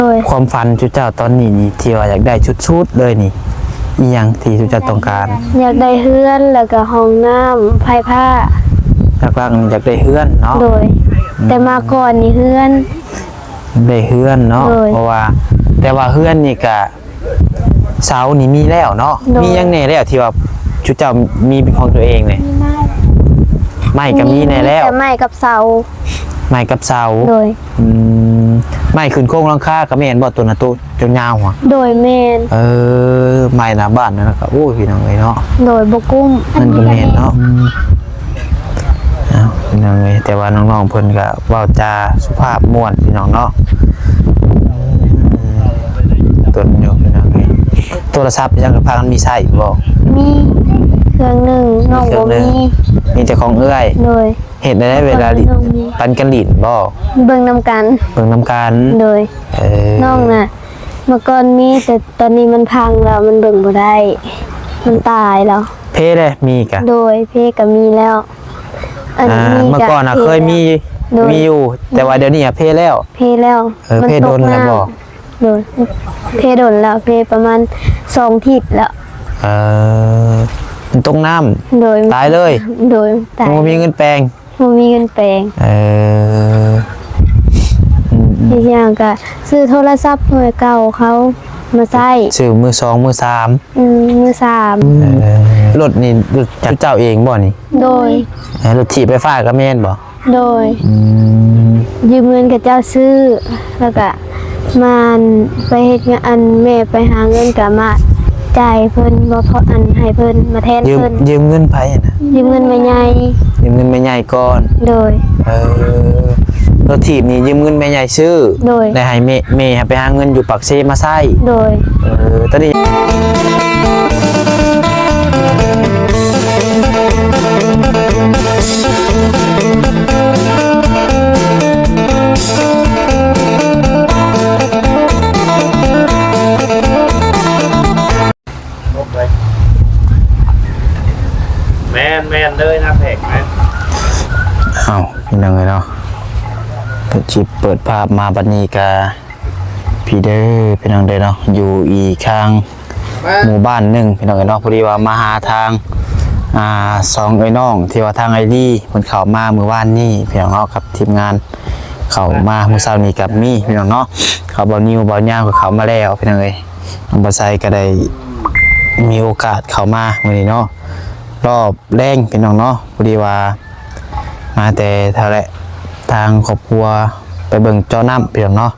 ໂດຍ ຄວາມຝັນຈຸເຈົ້າຕອນນີ້ນີ້ ທີ່ວ່າຢາກໄດ້ສຸດໆເລີຍນີ້ ອີ່ຫຍັງທີ່ຈຸເຈົ້າຕ້ອງການ? ຢາກໄດ້ເຮືອນ ແລ້ວກໍຫ້ອງນ້ຳ ໄຟຟ້າ. ຫຼັກໆນີ້ຢາກໄດ້ເຮືອນເນາະ? ໂດຍ ອືມ ແຕ່ມາກ່ອນນີ້ເຮືອນ ໄດ້ເຮືອນເນາະ? ໂດຍ ເພາະວ່າ ແຕ່ວ່າເຮືອນນີ້ກະ ເສົານີ້ມີແລ້ວເນາະ? ໂດຍ ມີຫຍັງແດ່ແລ້ວທີ່ວ່າຈຸເຈົ້າມີເປັນຂອງຕົວເອງນີ້? ມີໄມ້ ໄມ້ກໍມີແດ່ແລ້ວ ມີແຕ່ໄມ້ກັບເສົາ. ໄມ້ກັບເສົາ ໂດຍ ອືມ ໄມ້ຂຶ້ນໂຄງຫຼັງຄາກໍແມ່ນບໍ່ ໂຕນະ ໂຕຍາວໆຫວາ? ໂດຍ ແມ່ນ ເອີ ໄມ້ໜ້າບ້ານນັ້ນນະ ກໍ ໂອ້ຍ ພີ່ນ້ອງເອີຍເນາະ ໂດຍ ບໍ່ກຸ້ມ ມັນກໍແມ່ນເນາະ ອືມ ເອົາ ພີ່ນ້ອງເອີຍ ແຕ່ວ່ານ້ອງໆເພິ່ນກໍເວົ້າຈາສຸພາບມ່ວນ ພີ່ນ້ອງເນາະ ອືມ ຕົນຢູ່ ພີ່ນ້ອງເອີຍ ໂທລະສັບຫຍັງກໍພາກັນມີໃຊ້ບໍ່? ມີເຄື່ອງໜຶ່ງ ນ້ອງບໍ່ມີ ມີແຕ່ຂອງເອື້ອຍ ໂດຍ ເຮັດແນວໃດເວລາຫຼິ້ນ? ປັນກັນຫຼິ້ນບໍ່? ເບິ່ງນຳກັນ ເບິ່ງນຳກັນ ໂດຍ ເອີ ນ້ອງນະ ເມື່ອກ່ອນມີ ແຕ່ຕອນນີ້ມັນພັງແລ້ວ ມັນເບິ່ງບໍ່ໄດ້ ມັນຕາຍແລ້ວ. ເພເດ້ ມີກະ? ໂດຍ ເພກໍມີແລ້ວ ອັນ ອ່າ ມີ ເມື່ອກ່ອນນະເຄີຍມີ ໂດຍ ມີຢູ່ ແຕ່ວ່າດຽວນີ້ອະເພແລ້ວ ເພແລ້ວ ເອີ ມັນ ເພດົນແລ້ວບໍ່? ໂດຍ ເພດົນແລ້ວ ເພປະມານສອງທິດແລ້ວ ເອີ ມັນຕົກນ້ຳ ໂດຍ ຕາຍເລີຍ ໂດຍ ຕາຍ ບໍ່ມີເງິນແປງ ບໍ່ມີເງິນແປງ ເອີ ອືມໆ ອີກຢ່າງກະຊື້ໂທລະສັບໜ່ວຍເກົ່າເຂົາມາໃຊ້ ຊື້ມືສອງມືສາມ ອືມ ມືສາມ ເອີ ລົດນີ້ລົດເຈົ້າເອງບໍ່ນີ້? ໂດຍ ເອີ ລົດຖີບໄຟຟ້າກໍແມ່ນບໍ່? ໂດຍ ອືມ ຢືມເງິນເຂົາເຈົ້າຊື້ ແລ້ວກະມາ ອັນ ໄປເຮັດງານ ອັນ ແມ່ໄປຫາເງິນກະມາຈ່າຍເພິ່ນ ບໍ່ພໍ ອັນ ໃຫ້ເພິ່ນມາແທນ ຢືມ ເພິ່ນ ຢືມເງິນໃຜຫັ້ນນະ? ຢືມເງິນແມ່ໃຫຍ່ ຢືມເງິນແມ່ໃຫຍ່ກ່ອນ ໂດຍ ເອີ ລົດຖີບນີ້ຢືມເງິນແມ່ໃຫຍ່ຊື້ ໂດຍ ແລ້ວໃຫ້ແມ່ ແມ່ໃຫ້ໄປຫາເງິນຢູ່ປາກເຊມາໃຊ້ ໂດຍ ເອີ ຕອນນີ້ ແມ່ນໆເລີຍນະ ແພກແມ່ນ ເອົ້າ ພີ່ນ້ອງເອີຍເນາະ ເປີດຄລິບເປີດພາບມາບັດນີ້ກະ ພີ້ເດີ ພີ່ນ້ອງເດີເນາະ ຢູ່ອີກທາງ ໝູ່ບ້ານໜຶ່ງ ພີ່ນ້ອງເອີຍເນາະ ພໍດີວ່າມາຫາທາງ ອ່າ ສອງເອື້ອຍນ້ອງ ທີ່ວ່າທາງອ້າຍລີເພິ່ນເຂົ້າມາມື້ວານນີ້ ພີ່ນ້ອງເນາະ ກັບທີມງານເຂົ້າມາມື້ເຊົ້ານີ້ກໍມີ ພີ່ນ້ອງເນາະ ເຂົາ ບ່າວນິວ ບ່າວຍາວ ກໍເຂົ້າມາແລ້ວ ພີ່ນ້ອງເອີຍ ນ້ອງປາໄຊກໍໄດ້ມີໂອກາດເຂົ້າມາມື້ນີ້ເນາະ ລອບແລງ ພີ່ນ້ອງເນາະ ພໍດີວ່າມາແຕ່ເທົ່າແຫຼະ ທາງຄອບຄົວໄປເບິ່ງເຈາະນ້ຳ ພີ່ນ້ອງເນາະ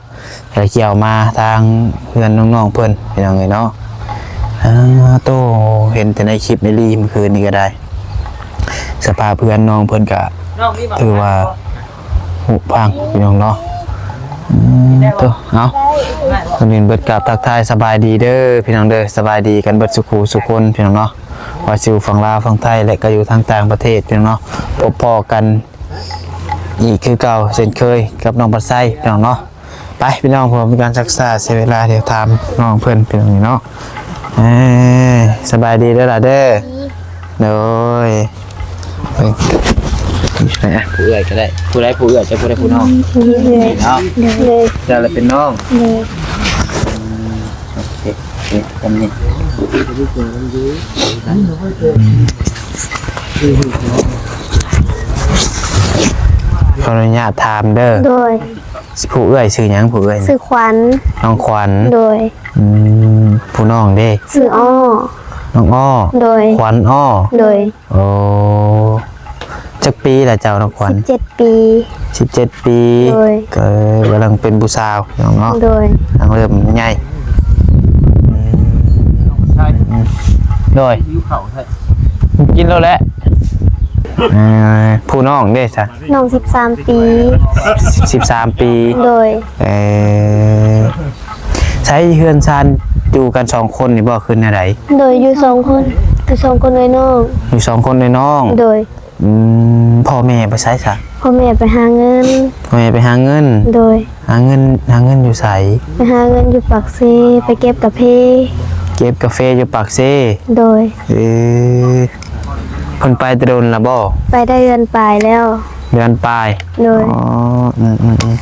ແລ້ວກ່ຽວມາທາງເຮືອນນ້ອງໆເພິ່ນ ພີ່ນ້ອງເອີຍເນາະ ອາ ໂຕ ເຫັນແຕ່ໃນຄລິບໃນລີເມື່ອຄືນນີ້ກໍໄດ້ ສະພາບເຮືອນນ້ອງເພິ່ນກະຖືວ່າ ຜຸພັງ ພີ່ນ້ອງເນາະ ອືມ ໂຕ ເອົາ ກ່ອນອື່ນເບິດກາບທັກທາຍສະບາຍດີເດີ ພີ່ນ້ອງເດີ ສະບາຍດີກັນເບິດສູ່ຄູ່ສູ່ຄົນ ພີ່ນ້ອງເນາະ ວ່າຊິຢູ່ຝັ່ງລາວ ຝັ່ງໄທ ແລະ ກໍຢູ່ທາງຕ່າງປະເທດ ພີ່ນ້ອງເນາະ ພົບພໍ້ກັນອີກຄືເກົ່າເຊັ່ນເຄີຍກັບນ້ອງປາໄຊ ພີ່ນ້ອງເນາະ ໄປ ພີ່ນ້ອງ ເພື່ອບໍ່ເປັນການຊັກຊ້າເສຍເວລາ ດຽວຖາມນ້ອງເພິ່ນ ພີ່ນ້ອງເນາະ ເອີ ສະບາຍດີເດີຫຼ້າເດີ ໂດຍ ເອີ ຜູ້ເອື້ອຍກໍໄດ້ ຜູ້ໃດຜູ້ເອື້ອຍ ເຈົ້າຜູ້ໃດຜູ້ນ້ອງ ເອື້ອຍ ເນາະ ໂດຍ ເຈົ້າລະເປັນນ້ອງ ໂດຍ ໂອເຄ ໂອເຄ ຕາມນີ້ ຂໍອະນຸຍາດຖາມເດີ ໂດຍ ຜູ້ເອື້ອຍຊື່ຫຍັງ? ຜູ້ເອື້ອຍ ຊື່ຂວັນ ນ້ອງຂວັນ ໂດຍ ອືມ ຜູ້ນ້ອງເດ? ຊື່ອ້ອ ນ້ອງອ້ອ ໂດຍ ຂວັນອ້ອ ໂດຍ ໂອ້ ຈັກປີລະເຈົ້າ ນ້ອງຂວັນ? ສິບເຈັດປີ ສິບເຈັດປີ ໂດຍ ກໍກຳລັງເປັນຜູ້ສາວເນາະ ໂດຍ ກຳລັງເລີ່ມໃຫຍ່ ອືມ ໂດຍ ຫິວເຂົ້າແທ້ ກິນແລ້ວແຫຼະ ເອີ ຜູ້ນ້ອງເດຊະ? ນ້ອງສິບສາມປີ ສິບສາມປີ ໂດຍ ເອີ ໃຊ້ເຮືອນຊານຢູ່ກັນສອງຄົນນີ້ບໍ່ ຄືແນວໃດ? ໂດຍ ຢູ່ສອງຄົນ ຢູ່ສອງຄົນເອື້ອຍນ້ອງ ຢູ່ສອງຄົນເອື້ອຍນ້ອງ ໂດຍ ອືມ ພໍ່ແມ່ໄປໃສຊະ? ພໍ່ແມ່ໄປຫາເງິນ ພໍ່ແມ່ໄປຫາເງິນ ໂດຍ ຫາເງິນ ຫາເງິນຢູ່ໃສ? ໄປຫາເງິນຢູ່ປາກເຊ ໄປເກັບກາເຟ ເກັບກາເຟຢູ່ປາກເຊ ໂດຍ ເອີ ເພິ່ນໄປແຕ່ດົນລະບໍ່? ໄປໄດ້ເດືອນປາຍແລ້ວ ເດືອນປາຍ ໂດຍ ອໍ ອືມ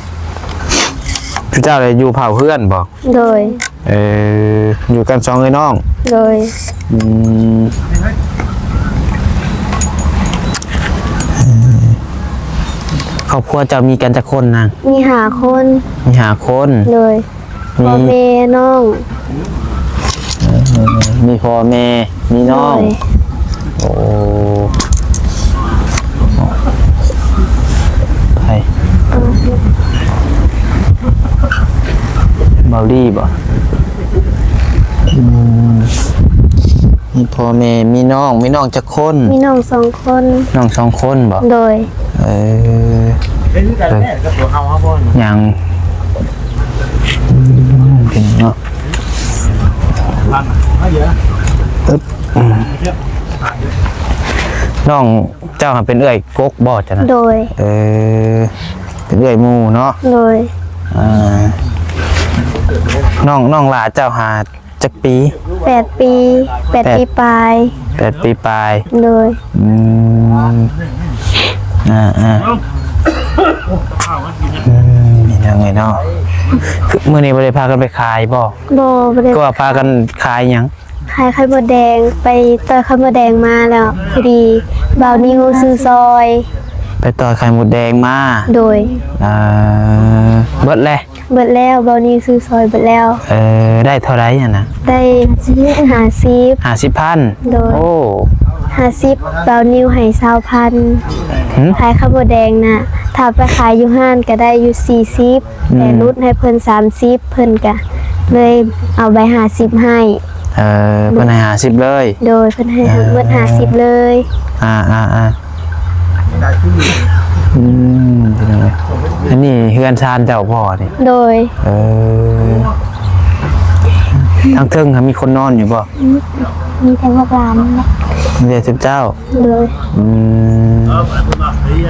ໆ ເຈົ້າໄດ້ຢູ່ເຝົ້າເຮືອນບໍ່? ໂດຍ. ເອີ ຢູ່ກັນສອງເອື້ອຍນ້ອງ. ໂດຍ. ອືມ ເອີ ຄອບຄົວເຈົ້າມີກັນຈັກຄົນນາງ? ມີຫ້າຄົນ. ມີຫ້າຄົນ. ໂດຍ. ມີພໍ່ແມ່ນ້ອງ. ເອີ ມີພໍ່ແມ່ ມີນ້ອງ. ໂດຍ. ໂອ້ ໃຜ? ເບົາລີບໍ່? ອືມ ມີພໍ່ແມ່ ມີນ້ອງ. ມີນ້ອງຈັກຄົນ? ມີນ້ອງສອງຄົນ. ນ້ອງສອງຄົນບໍ່? ໂດຍ. ເອີ ເອີ ຫຍັງ ອືມ ເປັນເນາະ ອຶບ ອືມ ນ້ອງເຈົ້າຫັ້ນເປັນເອື້ອຍກົກບໍ່ ຈັ່ງນັ້ນ? ໂດຍ. ເອີ ເປັນເອື້ອຍໝູ່ເນາະ. ໂດຍ. ອ່າ ນ້ອງ ນ້ອງຫຼ້າເຈົ້າຫາ ຈັກປີ? ແປດປີ. ແປດ ແປດປີປາຍ. ແປດປີປາຍ. ໂດຍ. ອືມ ອ່າໆ ອືມ ເປັນຫຍັງເນາະ ມື້ນີ້ບໍ່ໄດ້ພາກັນໄປຂາຍບໍ່? ບໍ່ ບໍ່ໄດ້. ຄືວ່າພາກັນຂາຍຫຍັງ? ຂາຍໄຂ່ມົດແດງ. ໄປຕ່ອຍໄຂ່ມົດແດງມາແລ້ວ ພໍດີບ່າວນິວຊື້ຊອຍ. ໄປຕ່ອຍໄຂ່ມົດແດງມາ. ໂດຍ. ເອີ ເບິດແລ້ວ? ເບິດແລ້ວ ບ່າວນິວຊື້ຊອຍເບິດແລ້ວ. ເອີ ໄດ້ເທົ່າໃດຫັ້ນນະ? ໄດ້ຫ້າສິບ. ຫ້າສິບພັນ. ໂດຍ. ໂອ້ ຫ້າສິບ ບ່າວນິວໃຫ້ຊາວພັນ. ຫື? ຂາຍໄຂ່ມົດແດງນະ ຖ້າໄປຂາຍຢູ່ຮ້ານກະໄດ້ຢູ່ສີ່ສິບ ອືມ ແຕ່ຫຼຸດໃຫ້ເພິ່ນສາມສິບ ເພິ່ນກະເລີຍເອົາໃບຫ້າສິບໃຫ້. ເອີ ເພິ່ນໃຫ້ຫ້າສິບເລີຍ. ໂດຍ. ເພິ່ນໃຫ້ ເອີ ໝົດຫ້າສິບເລີຍ. ອ່າໆໆ ອືມ ພີ່ນ້ອງເອີຍ ອັນນີ້ເຮືອນຊານເຈົ້າບໍ່ນີ້? ໂດຍ. ເອີ ທາງເທິງຫັ້ນມີຄົນນອນຢູ່ບໍ່? ອືມ ມີແຕ່ພວກຫຼານນີ້ແຫຼະ. ມີແຕ່ຊຸມເຈົ້າ? ໂດຍ. ອືມ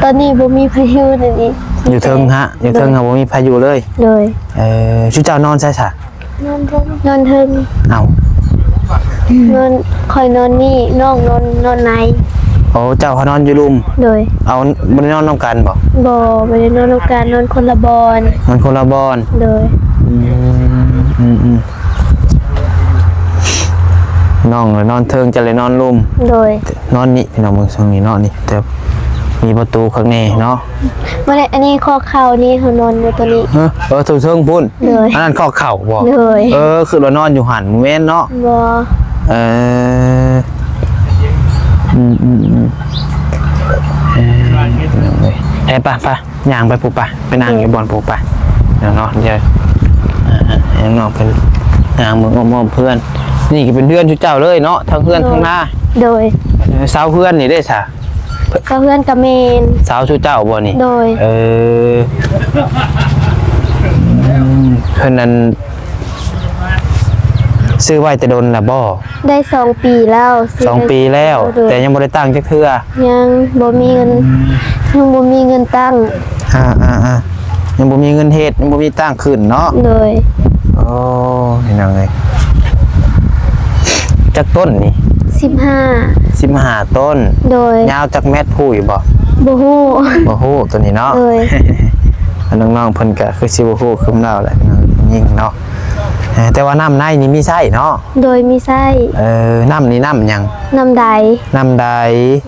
ຕອນນີ້ບໍ່ມີໃຜຢູ່ໃນນີ້ ຢູ່ເທິງຫະ ຢູ່ເທິງຫະ ໂດຍ ບໍ່ມີໃຜຢູ່ເລີຍ. ໂດຍ. ເອີ ຊຸມເຈົ້ານອນໃສຊະ? ນອນເທິງ. ນອນເທິງ. ເອົ້າ ນອນ ຂ້ອຍນອນນີ້ ນ້ອງນອນ ນອນໃນ. ໂອ້ ເຈົ້າຫານອນຢູ່ລຸ່ມ? ໂດຍ. ເອົາ ບໍ່ໄດ້ນອນນຳກັນບໍ່? ບໍ່ ບໍ່ໄດ້ນອນນຳກັນ ນອນຄົນລະບ່ອນ. ນອນຄົນລະບ່ອນ. ໂດຍ. ອືມ ອືມໆ ນ້ອງລະນອນເທິງ ເຈົ້າລະນອນລຸ່ມ. ໂດຍ. ນອນນີ້ ພີ່ນ້ອງເບິ່ງຊ່ອງນີ້ເນາະ ນີ້ ແຕ່ມີປະຕູຂ້າງໃນເນາະ. ບໍ່ໄດ້ ອັນນີ້ຄອກເຂົ້ານີ້ ເຮົານອນຢູ່ໂຕນີ້. ເອີ ເອີ ເທິງໆ ພຸ້ນ. ໂດຍ. ອັນນັ້ນຄອກເຂົ້າບໍ່? ໂດຍ. ເອີ ຄືວ່ານອນຢູ່ຫັ້ນ ບໍ່ແມ່ນເນາະ? ບໍ່. ເອີ ອືມໆໆ ເອີ ໄປ ໄປ ຍ່າງໄປພຸ້ນ ໄປ ໄປນັ່ງຢູ່ບ່ອນພຸ້ນ ໄປ ເນາະ ດຽວ ເອີ ໃຫ້ນ້ອງເພິ່ນຍ່າງເບິ່ງອ້ອມໆ ເຮືອນ. ນີ້ກະເປັນເຮືອນຊຸມເຈົ້າເລີຍເນາະ ທັງເຮືອນທັງນາ. ໂດຍ. ເອີ ເສົາເຮືອນນີ້ເດ້ຊະ? ເສົາເຮືອນກະແມ່ນ. ເສົາຊຸມເຈົ້າບໍ່ນີ້? ໂດຍ. ເອີ ອືມ ເພິ່ນນັ້ນ ຊື້ໄວ້ແຕ່ດົນລະບໍ່? ໄດ້ສອງປີແລ້ວ. ສອງປີແລ້ວ. ໂດຍ. ແຕ່ຍັງບໍ່ໄດ້ຕັ້ງຈັກເທື່ອ? ຍັງບໍ່ມີເງິນ. ອືມ ຍັງບໍ່ມີເງິນຕັ້ງ. ອ່າໆໆ ຍັງບໍ່ມີເງິນເຮັດ ຍັງບໍ່ມີຕັ້ງຂຶ້ນເນາະ? ໂດຍ. ໂອ້ ພີ່ນ້ອງເອີຍ ຈັກຕົ້ນນີ້? ສິບຫ້າ. ສິບຫ້າຕົ້ນ. ໂດຍ. ຍາວຈັກແມັດຮູ້ຢູ່ບໍ່? ບໍ່ຮູ້. ບໍ່ຮູ້ໂຕນີ້ເນາະ? ໂດຍ. ນ້ອງໆ ເພິ່ນກະຄືຊິບໍ່ຮູ້ຄືລາວແຫຼະ ຜູ້ຍິງເນາະ. ເອີ ແຕ່ວ່ານ້ຳໃນນີ້ມີໃຊ້ເນາະ? ໂດຍ ມີໃຊ້. ເອີ ນ້ຳນີ້ນ້ຳຫຍັງ? ນ້ຳໃດ. ນ້ຳໃດ.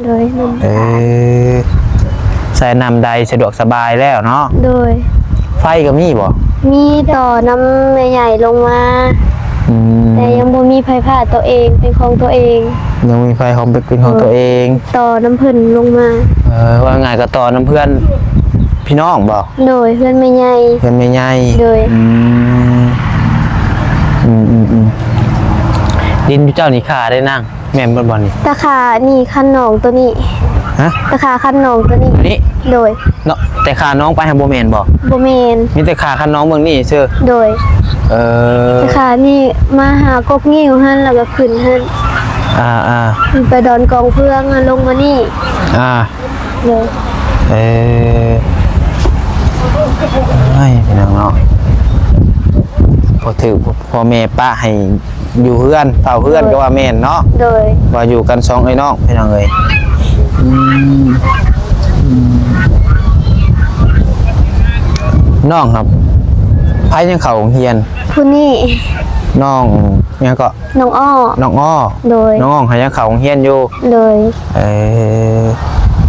ໂດຍ ນ້ຳໃດ. ເອີ ໃຊ້ນ້ຳໃດສະດວກສະບາຍແລ້ວເນາະ? ໂດຍ. ໄຟກະມີບໍ່? ມີ ຕໍ່ນຳແມ່ໃຫຍ່ລົງມາ. ອືມ ແຕ່ຍັງບໍ່ມີໄຟຟ້າໂຕເອງ ເປັນຂອງໂຕເອງ. ຍັງບໍ່ມີໄຟຂອງ ເປັນຂອງໂຕເອງ. ໂດຍ. ຕໍ່ນຳເພິ່ນລົງມາ. ເອີ ວ່າງ່າຍກະຕໍ່ນຳເພື່ອນ ພີ່ນ້ອງບໍ່? ໂດຍ ເຮືອນແມ່ໃຫຍ່. ເຮືອນແມ່ໃຫຍ່. ໂດຍ. ອືມ ອືມໆໆ ດິນເຈົ້ານີ້ຂ້າໄດ້ນາງ ແມ່ນເບິດບໍ່ນີ້? ຕາຂ້ານີ້ຄັນໜອງໂຕນີ້. ຮະ? ຕາຂ້າຄັນໜອງໂຕນີ້. ໂຕນີ້? ໂດຍ. ເນາະ ແຕ່ຂ້າໜອງໄປຫັ້ນບໍ່ແມ່ນບໍ່? ບໍ່ແມ່ນ. ມີແຕ່ຂ້າຄັນໜອງເບື້ອງນີ້ຊື່. ໂດຍ. ເອີ ຕາຂ້ານີ້ມາຫາກົກງິ້ວຫັ້ນ ແລ້ວກະຂຶ້ນຫັ້ນ. ອ່າໆ ໄປດອນກອງເຟືອງ ລົງມານີ້. ອ່າ ໂດຍ. ເອີ ໂອ້ຍ ພີ່ນ້ອງເນາະ ພໍຖືກພໍ່ແມ່ປະໃຫ້ຢູ່ເຮືອນ ເຝົ້າເຮືອນ ໂດຍ ກະວ່າແມ່ນເນາະ. ໂດຍ. ວ່າຢູ່ກັນສອງເອື້ອຍນ້ອງ ພີ່ນ້ອງເອີຍ. ອືມ ອືມ ນ້ອງຄັບ ໃຜ ໃຜຍັງເຂົ້າໂຮງຮຽນ? ຜູ້ນີ້ ນ້ອງຫຍັງເກາະ? ນ້ອງອ້ອ. ນ້ອງອ້ອ. ໂດຍ. ນ້ອງອ້ອຫາຍັງເຂົ້າໂຮງຮຽນຢູ່? ໂດຍ. ເອີ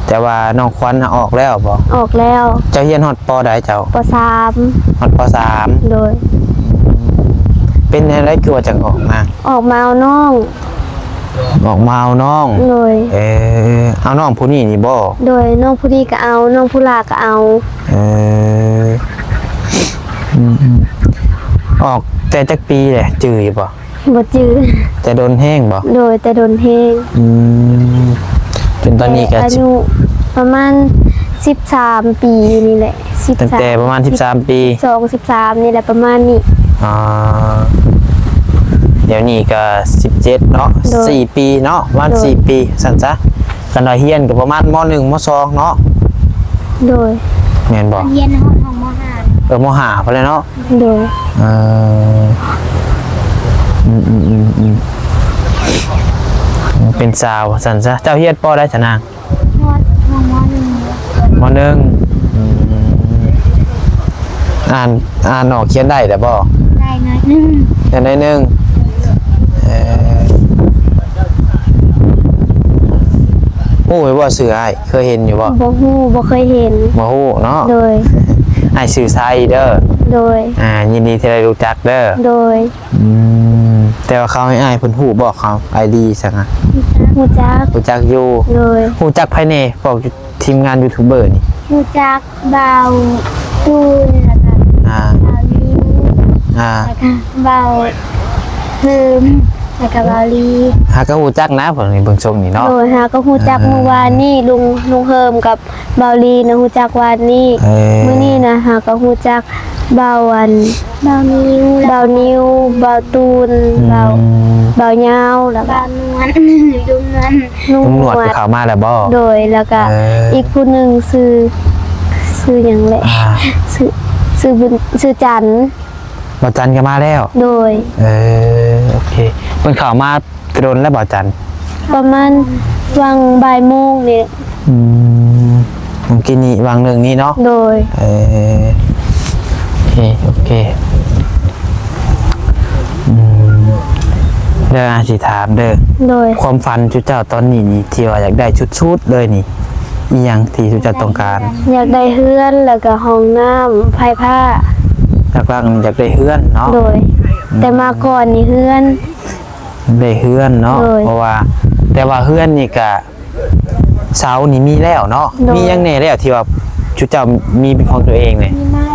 ແຕ່ວ່ານ້ອງຂວັນຫາອອກແລ້ວບໍ? ອອກແລ້ວ. ເຈົ້າຮຽນຮອດ ປໍໃດເຈົ້າ? ປໍສາມ. ຮອດ ປໍສາມ. ໂດຍ. ເປັນແນວໃດຄືວ່າຈັ່ງອອກມາ? ອອກມາເອົານ້ອງ. ອອກມາເອົານ້ອງ. ໂດຍ. ເອີ ເອົານ້ອງຜູ້ນີ້ນີ້ບໍ? ໂດຍ. ນ້ອງຜູ້ນີ້ກໍເອົາ, ນ້ອງຜູ້ຫຼ້າກໍເອົາ. ເອີ ອືມໆ ອອກແຕ່ຈັກປີແຫຼະ ຈື່ຢູ່ບໍ່? ບໍ່ຈື່. ແຕ່ດົນແຮງບໍ່? ໂດຍ ແຕ່ດົນແຮງ. ອືມ ຈົນຕອນນີ້ກໍ ແຕ່ອາຍຸປະມານສິບສາມປີນີ້ແຫຼະ. ສິບສາມ ຕັ້ງແຕ່ປະມານສິບສາມປີ ສອງ ສິບສາມນີ້ແຫຼະ ປະມານນີ້. ອ່າ ດຽວນີ້ກໍສິບເຈັດເນາະ. ໂດຍ. ສີ່ປີເນາະ ປະມານ ໂດຍ ສີ່ປີ ຊັ້ນຊະ. ຄັນວ່າຮຽນກໍປະມານ ມໍໜຶ່ງ ມໍສອງເນາະ. ໂດຍ. ແມ່ນບໍ່? ຮຽນຮອດຫ້ອງ ມໍຫ້າ. ເອີ ມໍຫ້າພຸ້ນແຫຼະເນາະ. ໂດຍ. ເອີ ອືມໆ ເປັນສາວຊັ້ນຊະ. ເຈົ້າຮຽນ ປໍໃດຊະນາງ? ຮອດຫ້ອງ ມໍໜຶ່ງ. ມໍໜຶ່ງ. ອືມ ອ່ານ ອ່ານອອກຂຽນໄດ້ແລ້ວບໍ່? ໄດ້ໜ້ອຍໜຶ່ງ. ໄດ້ໜ້ອຍໜຶ່ງ. ເອີ ຮູ້ຢູ່ບໍ່ຊື່ອ້າຍ? ເຄີຍເຫັນຢູ່ບໍ່? ບໍ່ຮູ້ ບໍ່ເຄີຍເຫັນ. ບໍ່ຮູ້ເນາະ. ໂດຍ. ອ້າຍຊື່ໄຊເດີ. ໂດຍ. ອ່າ ຍິນດີທີ່ໄດ້ຮູ້ຈັກເດີ. ໂດຍ. ອືມ ແຕ່ວ່າເຂົາໃຫ້ອ້າຍເພິ່ນຮູ້ບໍ່ ເຂົາ ໄອດີ ຊັ້ນນະ? ຮູ້ຈັກ. ຮູ້ຈັກຢູ່. ໂດຍ. ຮູ້ຈັກໃຜແດ່ ພວກທີມງານຢູທູບເບີນີ້? ຮູ້ຈັກບ່າວຕູນ ແລ້ວກໍ ອ່າ ບ່າວນິວ ອ່າ ແລ້ວກໍບ່າວເພີ່ມ ແລ້ວກໍບ່າວລີ. ຫາກໍຮູ້ຈັກນະ ເບິ່ງ ເບິ່ງຊົງນີ້ເນາະ. ໂດຍ. ຫາກໍຮູ້ຈັກ ອ່າ ມື້ວານນີ້ ລຸງ ລຸງເພີ່ມກັບບ່າວລີນະ ຮູ້ຈັກວານນີ້. ເອີ ມື້ນີ້ນະ ຫາກໍຮູ້ຈັກບ່າວອັນ ບ່າວນິວ ບ່າວນິວ ບ່າວຕູນ ອືມ ບ່າວ ບ່າວຍາວ ແລ້ວກໍບ່າວນວນ ລຸງນວນ. ລຸງນວດ ລຸງນວດກໍເຂົ້າມາແລ້ວບໍ່? ໂດຍ. ແລ້ວກໍ ເອີ ອີກຜູ້ໜຶ່ງຊື່ ຊື່ຫຍັງແຫຼະ? ອ່າ ຊື່ ຊື່ບຸນ ຊື່ຈັນ. ບ່າວຈັນກໍມາແລ້ວ? ໂດຍ. ເອີ ໂອເຄ. ເພິ່ນເຂົ້າມາແຕ່ດົນແລ້ວບໍ່ ຈັນ? ປະມານຫວ່າງບ່າຍໂມງນີ້. ອືມ ມື້ກີ້ນີ້ຫວ່າງໜຶ່ງນີ້ເນາະ? ໂດຍ. ເອີ ໂອເຄ ໂອເຄ. ອືມ ດຽວອ້າຍຊິຖາມເດີ. ໂດຍ. ຄວາມຝັນຈຸເຈົ້າຕອນນີ້ນີ້ ທີ່ວ່າຢາກໄດ້ສຸດໆເລີຍນີ້ ອີ່ຫຍັງທີ່ຈຸເຈົ້າຕ້ອງການ? ຢາກໄດ້ເຮືອນ ແລ້ວກໍຫ້ອງນ້ຳ ໄຟຟ້າ. ຫຼັກໆນີ້ຢາກໄດ້ເຮືອນເນາະ? ໂດຍ. ອືມ ແຕ່ມາກ່ອນນີ້ເຮືອນ ໄດ້ເຮືອນເນາະ. ໂດຍ. ເພາະວ່າ ແຕ່ວ່າເຮືອນນີ້ກະ ເສົານີ້ມີແລ້ວເນາະ. ໂດຍ. ມີຫຍັງແດ່ແລ້ວທີ່ວ່າຈຸເຈົ້າມີເປັນຂອງຕົວເອງນີ້? ມີໄມ້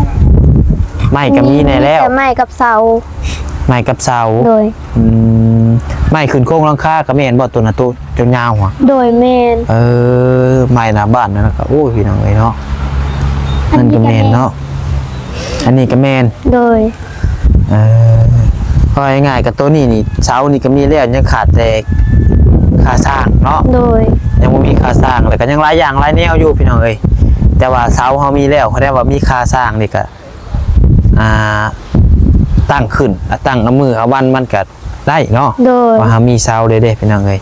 ໄມ້ກໍມີແດ່ແລ້ວ. ມີແຕ່ໄມ້ກັບເສົາ. ໄມ້ກັບເສົາ. ໂດຍ. ອືມ ໄມ້ຂຶ້ນໂຄງຫຼັງຄາກໍແມ່ນບໍ່ ໂຕນະ ໂຕຍາວໆຫວາ? ໂດຍ ແມ່ນ. ເອີ ໄມ້ໜ້າບ້ານນັ້ນກໍ ໂອ້ຍ ພີ່ນ້ອງເອີຍເນາະ. ອັນນີ້ກໍແມ່ນເນາະ. ອັນນີ້ກໍແມ່ນ. ໂດຍ. ເອີ ເວົ້າງ່າຍໆກໍໂຕນີ້ນີ້ ເສົານີ້ກໍມີແລ້ວ ຍັງຂາດແຕ່ຄ່າສ້າງເນາະ. ໂດຍ. ຍັງບໍ່ມີຄ່າສ້າງ ແລ້ວກໍຍັງຫຼາຍຢ່າງຫຼາຍແນວຢູ່ ພີ່ນ້ອງເອີຍ. ແຕ່ວ່າເສົາເຮົາມີແລ້ວ ຄັນວ່າມີຄ່າສ້າງນີ້ກໍ ອ່າ ຕັ້ງຂຶ້ນ ຕັ້ງເອົາມື້ເອົາວັນມັນກໍໄດ້ເນາະ. ໂດຍ. ວ່າເຮົາມີເສົາເດ້ ພີ່ນ້ອງເອີຍ.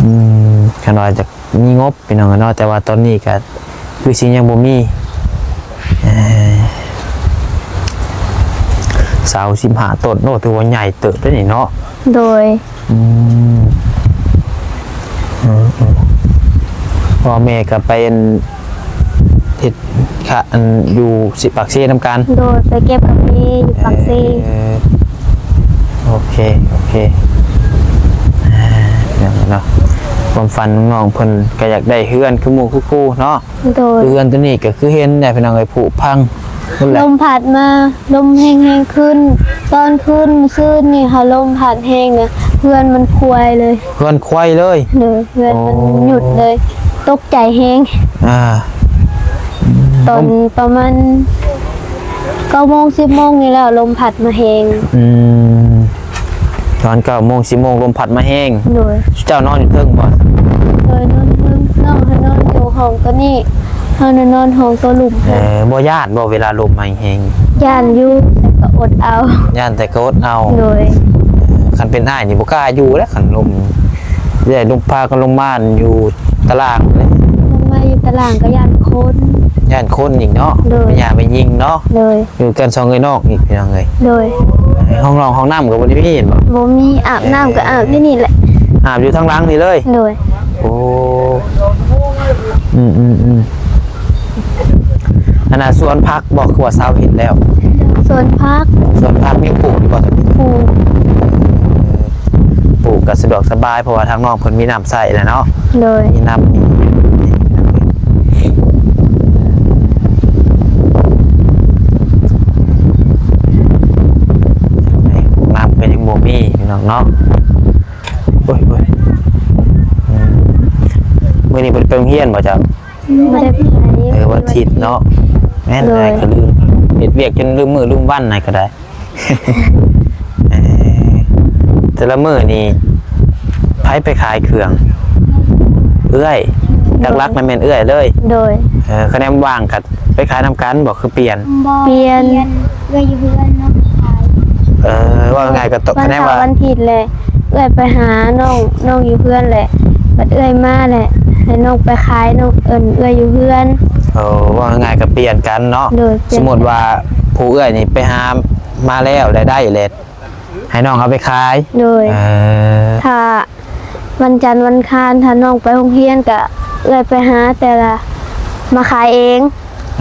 ອືມ ຄັນວ່າຈະ ມີງົບ ພີ່ນ້ອງເນາະ. ແຕ່ວ່າຕອນນີ້ກໍຄືຊິຍັງບໍ່ມີ ເອີ ເສົາສິບຫ້າຕົ້ນ. ໂອ້ ຖືວ່າໃຫຍ່ເຕີບເດ້ນີ້ເນາະ. ໂດຍ. ອືມ ເອີໆ ພໍ່ແມ່ກໍໄປອັນ ເຮັດ ຄະ ອັນ ຢູ່ ປາກເຊນຳກັນ. ໂດຍ. ໄປເກັບກາເຟຢູ່ປາກເຊ. ເອີ ໂອເຄ ໂອເຄ. ອ່າ ເນາະ ຄວາມຝັນນ້ອງເພິ່ນກໍຢາກໄດ້ເຮືອນຄືໝູ່ຄືຄູ່ເນາະ. ໂດຍ. ເຮືອນຕົວນີ້ກໍຄືເຫັນແຫຼະ ພີ່ນ້ອງເອີຍ ຜຸພັງ. ລົມພັດມາ ລົມແຮງໆຂຶ້ນ. ຕອນຄືນມື້ຄືນນີ້ຫາລົມພັດແຮງນະ ເຮືອນມັນຄວາຍເລີຍ. ເຮືອນຄວາຍເລີຍ? ໂດຍ. ເຮືອນມັນ ໂອ້ ຢຸດເລີຍ. ຕົກໃຈແຮງ. ອ່າ ຕອນປະມານເກົ້າໂມງ ສິບໂມງນີ້ແຫຼະ ລົມພັດມາແຮງ. ອືມ ຕອນເກົ້າໂມງ ສິບໂມງ ລົມພັດມາແຮງ. ໂດຍ. ເຈົ້ານອນຢູ່ເທິງບໍ່? ໂດຍ ນອນເທິງ. ນ້ອງຫານອນຢູ່ຫ້ອງຕົວນີ້ ເຮົານະນອນຫ້ອງຕົວລຸ່ມ. ເອີ ບໍ່ຢ້ານບໍ່ ເວລາລົມມາແຮງ? ຢ້ານຢູ່ ແຕ່ກໍອົດເອົາ. ຢ້ານແຕ່ກໍອົດເອົາ. ໂດຍ. ເອີ ຄັນເປັນອ້າຍນີ້ບໍ່ກ້າຢູ່ແລ້ວ ຄັນລົມ ແລ້ວລົມ ພາກັນລົງມາຢູ່ຕາລ່າງເລີຍ. ລົງມ ຢູ່ຕາລ່າງກໍຢ້ານຄົນ. ຢ້ານຄົນອີກເນາະ. ໂດຍ. ແມ່ຍ່າແມ່ຍິງເນາະ. ໂດຍ. ຢູ່ກັນສອງເອື້ອຍນ້ອງອີກ ພີ່ນ້ອງເອີຍ. ໂດຍ. ຫ້ອງນ້ອງຫ້ອງນ້ຳກໍບໍ່ໄດ້ມີ ເຫັນບໍ່? ບໍ່ມີ. ອາບນ້ຳກໍອາບຢູ່ນີ້ແຫຼະ. ອາບຢູ່ທາງຫຼັງນີ້ເລີຍ? ໂດຍ. ໂອ້ ອືມໆໆ ອັນນ່າ ສວນຜັກບໍ່ ຄືວ່າຊາວເຮັດແລ້ວ? ສວນຜັກ. ສວນຜັກມີປູກຢູ່ບໍ່? ປູກ. ເອີ ປູກກໍສະດວກສະບາຍ ເພາະວ່າທາງນ້ອງເພິ່ນມີນ້ຳໃຊ້ແລ້ວເນາະ. ໂດຍ. ມີນ້ຳມີ ນ້ຳກໍຍັງບໍ່ມີພີ່ນ້ອງເນາະ. ໂອ້ຍ ໂອ້ຍ ອືມ ມື້ນີ້ບໍ່ໄດ້ໄປໂຮງຮຽນບໍ່ເຈົ້າ? ບໍ່ໄດ້ໄປ. ເອີ ວັນອາທິດເນາະ. ແມ່ນ. ໂດຍ. ອ້າຍກໍລືມ ເຮັດວຽກຈົນລືມມື້ລືມວັນ ອ້າຍກໍໄດ້. ເອີ ແຕ່ລະມື້ນີ້ໃຜໄປຂາຍເຄື່ອງ? ເອື້ອຍ. ໂດຍ. ຫຼັກໆ ນັ້ນແມ່ນເອື້ອຍເລີຍ? ໂດຍ. ເອີ ຄະແນນວ່າງກໍໄປຂາຍນຳກັນບໍ່ ຄືປ່ຽນ? ບໍ່ ປ່ຽນ ປ່ຽນ ເອື້ອຍຢູ່ເຮືອນ ນ້ອງໄປຂາຍ. ເອີ ເວົ້າງ່າຍໆ ກໍ ວັນເສົາ ຄະແນນວ່າ ວັນອາທິດແຫຼະ ເອື້ອຍໄປຫານ້ອງ ນ້ອງຢູ່ເຮືອນແຫຼະ ບັດເອື້ອຍມາແຫຼະ ໃຫ້ນ້ອງໄປຂາຍ ນ້ອງ ເອີ້ນເອື້ອຍຢູ່ເຮືອນ. ໂອ້ ເວົ້າງ່າຍໆ ກໍປ່ຽນກັນເນາະ. ໂດຍ. ປ່ຽນ. ສົມມຸດວ່າຜູ້ເອື້ອຍນີ້ໄປຫາມາແລ້ວ ແລະ ໄດ້ແຫຼະ ໃຫ້ນ້ອງເອົາໄປຂາຍ. ໂດຍ. ເອີ ຖ້າວັນຈັນວັນຄານ ຖ້ານ້ອງໄປໂຮງຮຽນ ກະເອື້ອຍໄປຫາ ແຕ່ລະມາຂາຍເອງ.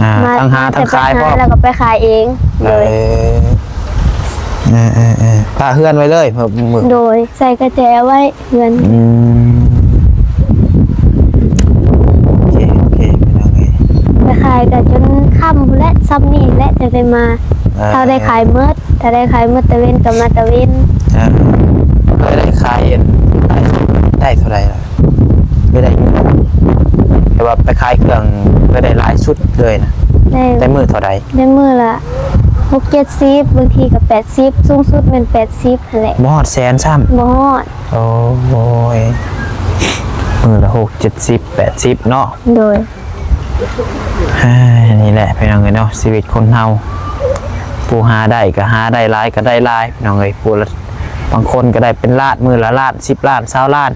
ອ່າ ມາ ທັງຫາທັງຂາຍພ້ອມ ແລ້ວກໍໄປຂາຍເອງ. ໂດຍ. ເອີ ເອີໆໆ ປະເຮືອນໄວ້ເລີຍມື້ ໂດຍ ໃສ່ກະແຈໄວ້ເຮືອນ. ອືມ ໂອເຄ ໂອເຄ ພີ່ນ້ອງເອີຍ ໄປຂາຍກໍຈົນຄ່ຳພຸ້ນແຫຼະ ຊ່ຳນີ້ແຫຼະ ຈັ່ງໄດ້ມາ. ເອີ ຖ້າໄດ້ຂາຍໝົດ ຖ້າໄດ້ຂາຍໝົດຕາເວັນກໍມາຕາເວັນ. ເອີ ເຄີຍໄດ້ຂາຍອັນ ໄດ້ເທົ່າໃດລະ? ໄດ້ ແຕ່ວ່າໄປຂາຍເຄື່ອງ ເຄີຍໄດ້ຫຼາຍສຸດເລີຍນະ? ໄດ້ ໄດ້ມື້ເທົ່າໃດ? ໄດ້ມື້ລະຫົກເຈັດສິບ ບາງທີກໍແປດສິບ ສູງສຸດແມ່ນແປດສິບຫັ້ນແຫຼະ. ບໍ່ຮອດແສນຊ້ຳ? ບໍ່ຮອດ. ໂອ້ຍ ມື້ລະຫົກເຈັດສິບ ແປດສິບເນາະ. ໂດຍ. ເອີ ນີ້ແຫຼະພີ່ນ້ອງເອີຍເນາະ ຊີວິດຄົນເຮົາ ຜູ້ຫາໄດ້ກໍຫາໄດ້ ຫຼາຍກໍໄດ້ຫຼາຍ ພີ່ນ້ອງເອີຍ. ຜູ້ລະ ບາງຄົນກໍໄດ້ເປັນລ້ານ ມື້ລະລ້ານ ສິບລ້ານ ຊາວລ້ານ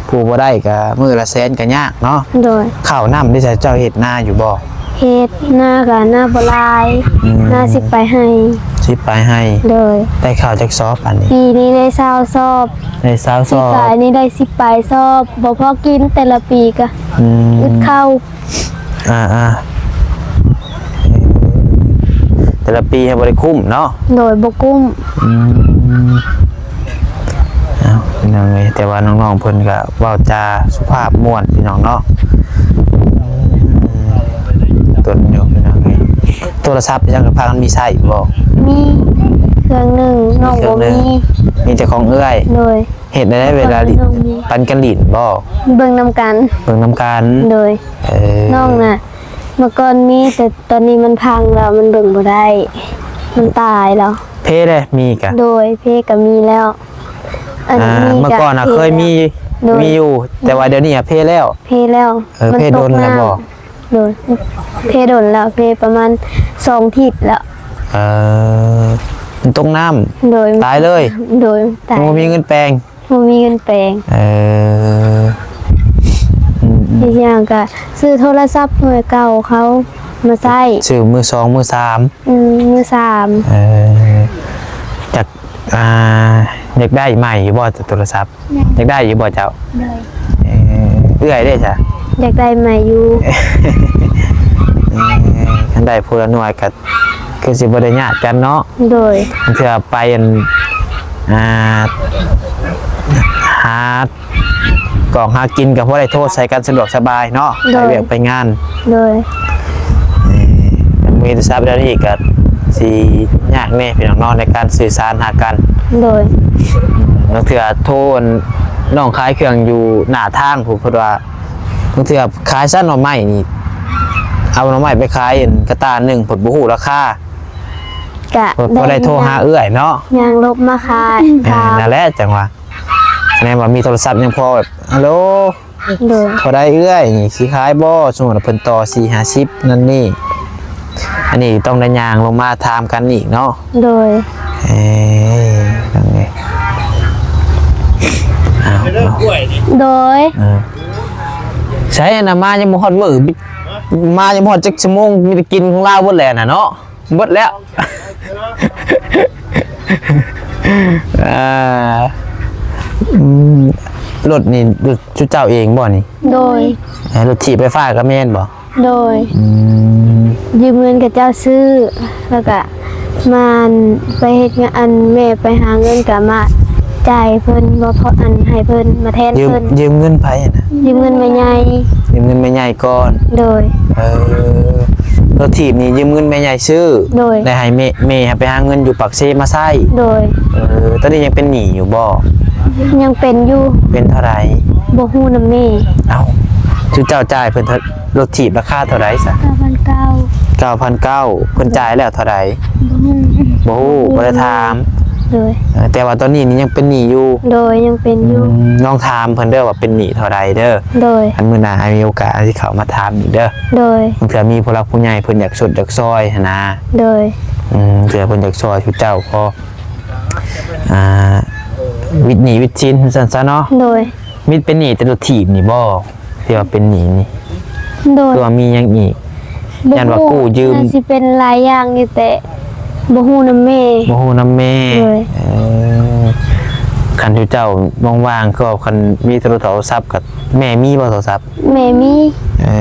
ຜູ້ບໍ່ໄດ້ກໍມື້ລະແສນກໍຍາກເນາະ. ໂດຍ. ເຂົ້ານ້ຳເດ ເຈົ້າເຮັດນາຢູ່ບໍ່? ເຮັດ ນາກໍນາບໍ່ຫຼາຍ. ອືມ ນາສິບປາຍໄຮ່. ສິບປາຍໄຮ່. ໂດຍ. ໄດ້ເຂົ້າຈັກສອບອັນນີ້? ປີນີ້ໄດ້ຊາວສອບ. ໄດ້ຊາວສອບ. ປີກາຍນີ້ໄດ້ສິບປາຍສອບ ບໍ່ພໍກິນ ແຕ່ລະປີກໍ ອືມ ອຶດເຂົ້າ. ອ່າໆ ເອີ ແຕ່ລະປີຫາບໍ່ໄດ້ຄຸ້ມເນາະ. ໂດຍ ບໍ່ຄຸ້ມ. ອືມ ເອົາ ພີ່ນ້ອງເອີຍ ແຕ່ວ່ານ້ອງໆເພິ່ນກໍເວົ້າຈາສຸພາບມ່ວນ ພີ່ນ້ອງເນາະ. ອືມ ຕົນຢູ່ ພີ່ນ້ອງເອີຍ. ໂທລະສັບຫຍັງກໍພາກັນມີໃຊ້ບໍ່? ມີເຄື່ອງໜຶ່ງ ນ້ອງບໍ່ມີ ມີແຕ່ຂອງເອື້ອຍ. ໂດຍ. ເຮັດແນວໃດເວລາ ນ້ອງມີ ປັ່ນກັນຫຼິ້ນບໍ່? ເບິ່ງນຳກັນ. ເບິ່ງນຳກັນ. ໂດຍ. ເອີ ນ້ອງນະ ເມື່ອກ່ອນມີ ແຕ່ຕອນນີ້ມັນພັງແລ້ວ ມັນເບິ່ງບໍ່ໄດ້ ມັນຕາຍແລ້ວ. ເພເດ້ ມີກະ? ໂດຍ ເພກະມີແລ້ວ. ອັນ ອ່າ ມີກະ ເມື່ອກ່ອນນະເພ ເຄີຍມີ ໂດຍ ມີຢູ່ ໂດຍ ແຕ່ວ່າດຽວນີ້ອະເພແລ້ວ. ເພແລ້ວ. ເອີ ເພດົນແລ້ວບໍ່? ໂດຍ ເພດົນແລ້ວ ເພປະມານສອງທິດແລ້ວ. ເອີ ມັນຕົກນ້ຳ. ໂດຍ ຕາຍເລີຍ. ໂດຍ ຕາຍ ບໍ່ມີເງິນແປງ. ບໍ່ມີເງິນແປງ. ເອີ ອືມໆ ອີກຢ່າງກະຊື້ໂທລະສັບໜ່ວຍເກົ່າເຂົາມາໃຊ້. ຊື້ມືສອງ ມືສາມ. ອືມ ມືສາມ. ເອີ ຢາກ ອ່າ ຢາກໄດ້ໃໝ່ຢູ່ບໍ່ໂທລະສັບ? ຍັງ. ຢາກໄດ້ຢູ່ບໍ່ເຈົ້າ? ໂດຍ. ເອີ ເອື້ອຍເດ້ຊະ? ຢາກໄດ້ໃໝ່ຢູ່. ເອີ ຄັນໄດ້ຜູ້ລະໜ່ວຍກະ ຄືຊິບໍ່ໄດ້ຍາດກັນເນາະ. ໂດຍ. ເທື່ອໄປອັນ ອ່າ ຫາກອງຫາກິນກໍພໍໄດ້ໂທໃສ່ກັນສະດວກສະບາຍເນາະ. ໂດຍ. ໄປວຽກໄປງານ. ໂດຍ. ເອີ ມີໂທລະສັບດຽວນີ້ກໍຊິຍາກແດ່ພີ່ນ້ອງເນາະ ໃນການສື່ສານຫາກັນ. ໂດຍ. ບາງເທື່ອໂທ ນ້ອງຂາຍເຄື່ອງຢູ່ໜ້າທາງພຸ້ນ ເພິ່ນວ່າ ບາງເທື່ອຂາຍຊັ້ນໜໍ່ໄມ້ນີ້ ເອົາໜໍ່ໄມ້ໄປຂາຍອັນກະຕ່າໜຶ່ງ ເພິ່ນບໍ່ຮູ້ລາຄາ ກະ ເພິ່ນບໍ່ໄດ້ໂທຫາເອື້ອຍເນາະ ຍ່າງຫຼົບມາຂາຍ. ເອີ ນັ້ນແຫຼະ ຈັ່ງວ່າ ຄະແນນວ່າມີໂທລະສັບຍັງພໍແບບ ຮັລໂຫຼ ໂດຍ ເທົ່າໃດເອື້ອຍ ນີ້ຊິຂາຍບໍ່? ສົມມຸດວ່າເພິ່ນຕໍ່ສີ່ຫ້າສິບນັ້ນນີ້ ອັນນີ້ຕ້ອງໄດ້ຍ່າງລົງມາຖາມກັນອີກເນາະ. ໂດຍ. ເອີ ນັ້ນເດ້ ເອົາ ເອົາ ໂດຍ ເອີ ໃສນະ ມາຍັງບໍ່ຮອດມື້ ມາຍັງບໍ່ຮອດຈັກຊົ່ວໂມງ ມີແຕ່ກິນຂອງລາວເບິດແຫຼະນະເນາະ ເບິດແລ້ວ. ອ່າ ອືມ ລົດນີ້ ລົດຊຸເຈົ້າເອງບໍ່ນີ້? ໂດຍ. ເອີ ລົດຖີບໄຟຟ້າກໍແມ່ນບໍ່? ໂດຍ. ອືມ ຢືມເງິນເຂົາເຈົ້າຊື້ ແລ້ວກະມາ ໄປເຮັດງານ ອັນ ແມ່ໄປຫາເງິນກະມາຈ່າຍເພິ່ນ ບໍ່ພໍ ອັນ ໃຫ້ເພິ່ນ ມາແທນ ຢືມ ເພິ່ນ. ຢືມເງິນໃຜຫັ້ນນະ? ຢືມເງິນແມ່ໃຫຍ່ ຢືມເງິນແມ່ໃຫຍ່ກ່ອນ. ໂດຍ. ເອີ ລົດຖີບນີ້ຢືມເງິນແມ່ໃຫຍ່ຊື້. ໂດຍ. ແລ້ວໃຫ້ແມ່ ແມ່ໄປຫາເງິນຢູ່ປາກເຊມາໃຊ້. ໂດຍ. ເອີ ຕອນນີ້ຍັງເປັນໜີ້ຢູ່ບໍ່? ຍັງເປັນຢູ່. ເປັນເທົ່າໃດ? ບໍ່ຮູ້ນຳແມ່. ເອົ້າ ຊຸເຈົ້າຈ່າຍເພິ່ນເທົ່າ ລົດຖີບລາຄາເທົ່າໃດຊະ? ເກົ້າພັນເກົ້າ. ເກົ້າພັນເກົ້າ ເພິ່ນຈ່າຍແລ້ວເທົ່າໃດ? ບໍ່ຮູ້. ບໍ່ຮູ້ ບໍ່ໄດ້ຖາມ. ໂດຍ. ເອີ ແຕ່ວ່າຕອນນີ້ນີ້ຍັງເປັນໜີ້ຢູ່. ໂດຍ ຍັງເປັນຢູ່. ອືມ ລອງຖາມເພິ່ນເດີວ່າເປັນໜີ້ເທົ່າໃດເດີ. ໂດຍ. ຄັນມື້ໜ້າອ້າຍມີໂອກາດ ອ້າຍຊິເຂົ້າມາຖາມອີກເດີ. ໂດຍ. ບາງເທື່ອມີຜູ້ຫຼັກຜູ້ໃຫຍ່ເພິ່ນຢາກຊົດຢາກຊ່ອຍຫັ້ນນະ. ໂດຍ. ອືມ ເທື່ອເພິ່ນຢາກຊ່ອຍຊຸເຈົ້າພໍ ອ່າ ວິດໜີ້ວິດສິນ ວ່າຊັ້ນຊະເນາະ. ໂດຍ. ມີເປັນໜີ້ແຕ່ລົດຖີບນີ້ບໍ່? ທີ່ວ່າເປັນໜີ້ນີ້. ໂດຍ. ຄືວ່າມີຫຍັງອີກ? ບໍ່ຮູ້. ຢ້ານວ່າກູ້ຢືມ. ໜ້າຊິເປັນຫຼາຍຢ່າງຢູ່ ແຕ່ບໍ່ຮູ້ນຳແມ່. ບໍ່ຮູ້ນຳແມ່. ໂດຍ. ເອີ ຄັນຢູ່ເຈົ້າວ່າງໆ ຄືວ່າຄັນມີໂທລະສັບກັບແມ່ ມີບໍ່ໂທລະສັບ? ແມ່ມີ. ເອີ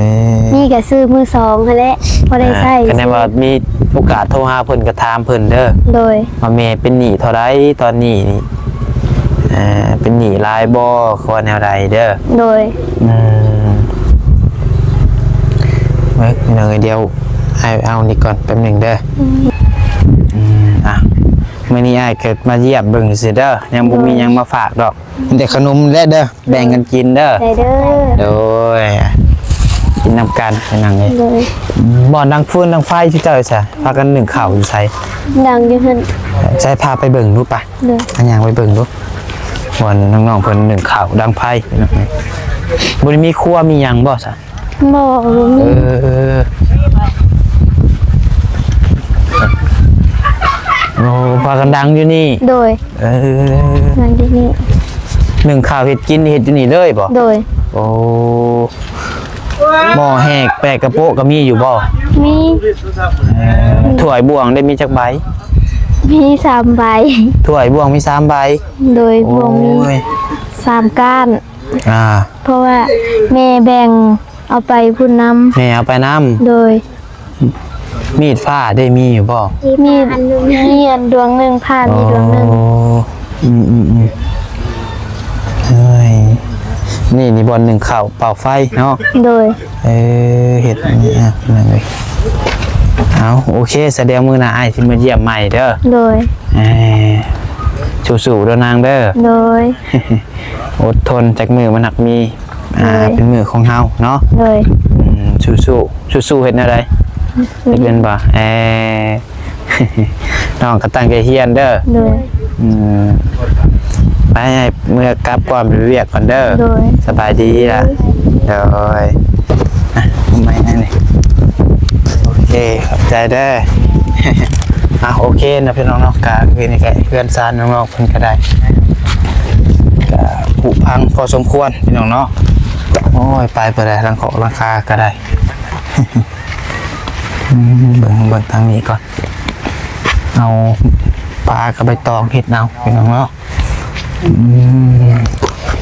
ມີກະຊື້ມືສອງຫັ້ນແຫຼະ ພໍໄດ້ໃຊ້. ອ່າ ຄັນແມ່ນວ່າມີໂອກາດໂທຫາເພິ່ນກະຖາມເພິ່ນເດີ. ໂດຍ. ວ່າແມ່ເປັນໜີ້ເທົ່າໃດຕອນນີ້ນີ້ ເອີ ເປັນໜີ້ຫຼາຍບໍ່ ຄືວ່າແນວໃດເດີ. ໂດຍ. ອືມ ເບິ່ງພີ່ນ້ອງເອີຍ ດຽວອ້າຍເອົານີ້ກ່ອນແປັບໜຶ່ງເດີ. ອືມ ອືມ ອ່ະ ມື້ນີ້ອ້າຍກະມາຢ້ຽມເບິ່ງຊື່ໆເດີ ຍັງບໍ່ມີຫຍັງມາຝາກດອກ. ໂດຍ. ມີແຕ່ຂະໜົມແຫຼະເດີ ແບ່ງກັນກິນເດີ. ໄດ້ເດີ. ໂດຍ ກິນນຳກັນພີ່ນ້ອງເອີຍ. ໂດຍ. ບ່ອນດັງຟືນດັງໄຟຊື່ເຈົ້າໃສ? ພາກັນໜຶ້ງເຂົ້າຢູ່ໃສ? ດັງຢູ່ຫັ້ນ. ໃສ ພາໄປເບິ່ງດູປະ. ໂດຍ. ພາຍ່າງໄປເບິ່ງດູ ບ່ອນນ້ອງໆເພິ່ນໜຶ້ງເຂົ້າດັງໄຟພີ່ນ້ອງເອີຍ. ບໍ່ໄດ້ມີຄົວມີຫຍັງບໍ່ຊະ? ບໍ່ ບໍ່ມີ. ເອີ ໂອ້ ພາກັນດັງຢູ່ນີ້. ໂດຍ. ເອີ ນັ່ງຢູ່ນີ້ ໜຶ້ງເຂົ້າເຮັດກິນ ເຮັດຢູ່ນີ້ເລີຍບໍ່? ໂດຍ. ໂອ້ ໝໍ້ແຫກແປກກະໂປະກະມີຢູ່ບໍ່? ມີ. ເອີ ຖ້ວຍບ່ວງໄດ້ມີຈັກໃບ? ມີສາມໃບ. ຖ້ວຍບ່ວງມີສາມໃບ. ໂດຍ. ໂອ້ຍ ບ່ວງມີສາມກ້ານ. ອ່າ ເພາະວ່າແມ່ແບ່ງເອົາໄປພຸ້ນນຳ. ແມ່ເອົາໄປນຳ. ໂດຍ. ມີດພ້າເດ ມີຢູ່ບໍ່? ມີດ ມີອັນດວງໜຶ່ງ ພ້າມີດວງໜຶ່ງ. ອໍ ອືມໆໆ ເອີຍ ນີ້ ນີ້ບ່ອນໜຶ້ງເຂົ້າ ເຕົາໄຟເນາະ. ໂດຍ. ເອີ ເຮັດອັນນີ້ ອ່ະ ນັ້ນເລີຍ. ເອົາ ໂອເຄ ສະແດງມື້ໜ້າອ້າຍຊິມາຢ້ຽມໃໝ່ເດີ. ໂດຍ. ເອີ ສູ້ໆເດີນາງເດີ. ໂດຍ. ອົດທົນ ຈັກມື້ມັນຮັກມີ ອ່າ ໂດຍ ເປັນມື້ຂອງເຮົາເນາະ. ໂດຍ. ອືມ ສູ້ໆ ສູ້ໆ ເຮັດແນວໃດ? ເຮັດແມ່ນບໍ່? ເອີ ນ້ອງກໍຕັ້ງໃຈຮຽນເດີ. ໂດຍ. ອືມ ໄປ ໃຫ້ເມືອກັບກ່ອນ ໄປວຽກກ່ອນເດີ. ໂດຍ. ສະບາຍດີລະ. ໂດຍ. ອ່ະ ເອົາໄມ້ໃຫ້ນີ້. ໂອເຄ ຂອບໃຈເດີ. ອ່ະ ໂອເຄເນາະພີ່ນ້ອງເນາະ ກະຄືນີ້ກະເຮືອນຊານນ້ອງໆ ເພິ່ນກະໄດ້ ກະຜຸພັງພໍສົມຄວນພີ່ນ້ອງເນາະ. ໂອ້ຍ ໄປບໍ່ໄດ້ ຫຼັງຄອກຫຼັງຄາກະໄດ້. ອືມ ເບິ່ງ ເບິ່ງທາງນີ້ກ່ອນ ເອົາຜ້າກັບໃບຕອງເຮັດເອົາພີ່ນ້ອງເນາະ. ອືມ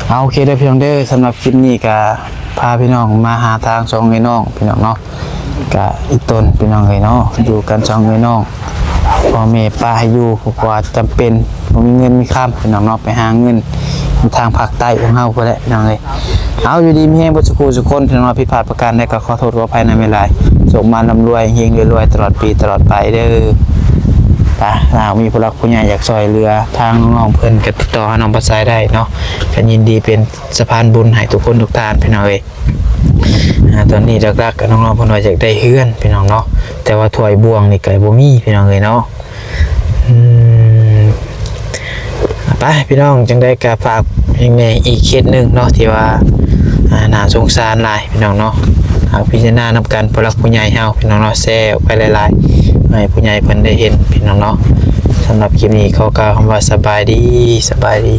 ເອົາ ໂອເຄເດີພີ່ນ້ອງເດີ ສຳລັບຄລິບນີ້ກະພາພີ່ນ້ອງມາຫາທາງສອງເອື້ອຍນ້ອງພີ່ນ້ອງເນາະ. ກະອີ່ຕົນພີ່ນ້ອງເອີຍເນາະ ຢູ່ກັນສອງເອື້ອຍນ້ອງ ພໍ່ແມ່ປະໃຫ້ຢູ່ ເພາະວ່າຈຳເປັນ ບໍ່ມີເງິນມີຄຳພີ່ນ້ອງເນາະ ໄປຫາເງິນຢູ່ທາງພາກໃຕ້ຂອງເຮົາພຸ້ນແຫຼະພີ່ນ້ອງເອີຍ. ເອົາ ຢູ່ດີມີແຮງເບິດສູ່ຄູ່ສູ່ຄົນພີ່ນ້ອງເນາະ ຜິດພາດປະການໃດກໍຂໍໂທດຂໍອະໄພນຳຫຼາຍໆ. ໂຊກໝານລ່ຳລວຍ ເຮັງໆລວຍໆ ຕະຫຼອດປີຕະຫຼອດໄປເດີ. ໄປ ຖ້າຫາກມີຜູ້ຫຼັກຜູ້ໃຫຍ່ຢາກຊ່ອຍເຫຼືອທາງນ້ອງໆເພິ່ນ ກໍຕິດຕໍ່ຫານ້ອງປາຊາຍໄດ້ເນາະ ກໍຍິນດີເປັນສະພານບຸນໃຫ້ທຸກຄົນທຸກທ່ານພີ່ນ້ອງເອີຍ. ອ່າ ຕອນນີ້ຫຼັກໆກໍນ້ອງໆເພິ່ນວ່າຢາກໄດ້ເຮືອນພີ່ນ້ອງເນາະ ແຕ່ວ່າຖ້ວຍບ່ວງນີ້ກໍບໍ່ມີພີ່ນ້ອງເອີຍເນາະ. ອືມ ໄປພີ່ນ້ອງ ຈັ່ງໃດກໍຝາກອີກແດ່ ອີກເຄສໜຶ່ງເນາະ ທີ່ວ່າ ອ່າ ໜ້າສົງສານຫຼາຍພີ່ນ້ອງເນາະ. ຫາກພິຈາລະນານຳກັນ ຜູ້ຫຼັກຜູ້ໃຫຍ່ເຮົາພີ່ນ້ອງເນາະ ແຊອອກໄປຫຼາຍໆ ໃຫ້ຜູ້ໃຫຍ່ເພິ່ນໄດ້ເຫັນພີ່ນ້ອງເນາະ. ສຳລັບຄລິບນີ້ຂໍກ່າວຄຳວ່າສະບາຍດີ ສະບາຍດີ.